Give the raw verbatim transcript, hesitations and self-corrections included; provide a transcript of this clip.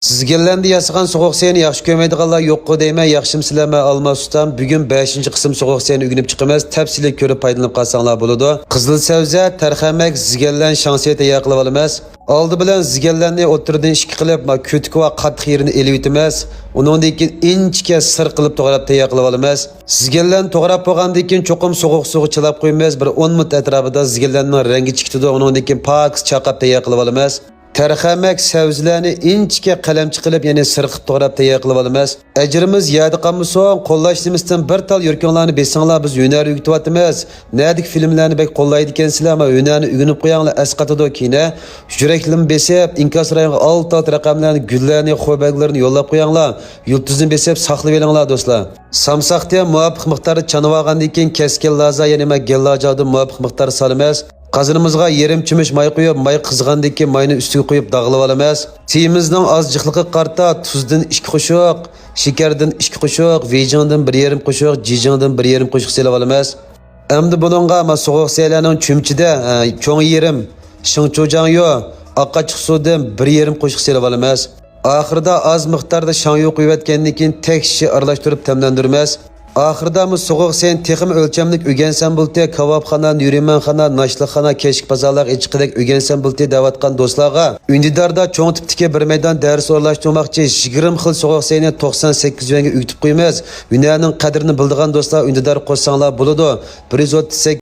سىزگەنلەندە ياسىغان سوغۇق سەينى ياخشى كۆرمەيدىغانلار يوققۇ دەيمەن. ياخشىمۇسىلەرمۇ ئالماس ئۇستام؟ بۈگۈن بەشىنچى قىسىم سوغۇق سەينى ئۆگىنىپ چىقىمىز. تەپسىلىي كۆرۈپ پايدىلىنىپ قالساڭلار بولىدۇ. قىزىل سەۋزە، تەرخەمەك، زىگەنلەن، شاڭسېي تەييار قىلىپ ئالىمىز. ئالدى بىلەن زىگەنلەننى ئوتتۇرىدىن ئىككى قىلىپ، ما، كۆتۈكى ۋە قاتتىق يېرىنى ئېلىۋېتىمىز. ئۇنىڭدىن كېيىن ئىنچىكە سىر قىلىپ توغراپ تەييار قىلىپ ئالىمىز. زىگەنلەننى توغراپ بولغاندىن كېيىن چوقۇم سوغۇق سۇغا چىلاپ قويىمىز. بىر ئون مىنۇت ئەتراپىدا زىگەنلەننىڭ رەڭگى چىقىدۇ. ئۇنىڭدىن كېيىن پاكىز چايقاپ تەييار قىلىپ ئالىمىز. تەرخەمەك، سەۋزىلەرنى ئىنچىكە قەلەمچە قىلىپ، يەنى سىرقىپ توغراپ تەييار قىلىپ ئالىمىز. ئەجرىمىز يەردە قالمىسۇن، قوللاش نېمىسىدىن بىر تال يۈرىكىڭلارنى بېسىڭلار، بىز ھۈنەر ئۆگىتىۋاتىمىز. نەدىكى فىلىملەرنى بەك قوللايدىكەنسىلەر، مانا ھۈنەرنى ئۆگىنىپ قوياڭلار، ئەسقاتىدۇ كېيىن. يۈرەكلىرىنى بېسىپ، ئىنكاس رايونىغا ئالتە-ئالتە رەقەملەرنى، گۈللەرنى، خو بەگلىرىنى يوللاپ قوياڭلار. يۇلتۇزنى بېسىپ ساقلىۋېلىڭلار، دوستلار. سامساقنى مۇۋاپىق مىقداردا چانىۋالغاندىن كېيىن، كەسكەن لازا، يەنى مەن گەللاجاغدىن مۇۋاپىق مىقداردا سالىمىز. قازىنىمىزغا يېرىم چۆمۈچ ماي قۇيۇپ، ماي قىزىغاندىن كېيىن ماينى ئۈستىگە قۇيۇپ داغلىۋالىمىز. تېيىمىزنىڭ ئاز جىقلىقىغا قارىتا تۇزدىن ئىككى قوشۇق، شېكەردىن ئىككى قوشۇق، ۋېيجىڭدىن بىر يېرىم قوشۇق، جىجىڭدىن بىر يېرىم قوشۇق سېلىۋالىمىز. ئەمدى بۇنىڭغا ما سوغۇق سەيلەرنىڭ چۆمىچىدە، ئە، چوڭ يېرىم، شىڭچۇجاڭيۇ، ئاق ئاچچىق سۇدىن بىر يېرىم قوشۇق سېلىۋالىمىز. ئاخىرىدا ئاز مىقداردا شاڭيۇ قۇيۇۋەتكەندىن كېيىن تەكشى ئارىلاشتۇرۇپ تەملەندۈرىمىز. ئاخىرىدا مۇ سوغۇق سەينى تېخىمۇ ئۆلچەملىك ئۆگەنسەم بولتى، كاۋاپخانا، نېرىمانخانا، ناشتىلىقخانا، كەچلىك بازارلارغا ئېچىققىدەك ئۆگەنسەم بولتى دەۋاتقان دوستلارغا ئۈندىداردا چوڭ تىپتىكى بىر مەيدان دەرس ئورۇنلاشتۇرماقچى. يىگىرمە خىل سوغۇق سەينى توقسان سەككىز يۈەنگە ئۆگىتىپ قويىمىز. ھۈنەرنىڭ قەدرىنى بىلىدىغان دوستلار ئۈندىدار قوشساڭلار بولىدۇ. بىر يۈز ئوتتۇز سەككىز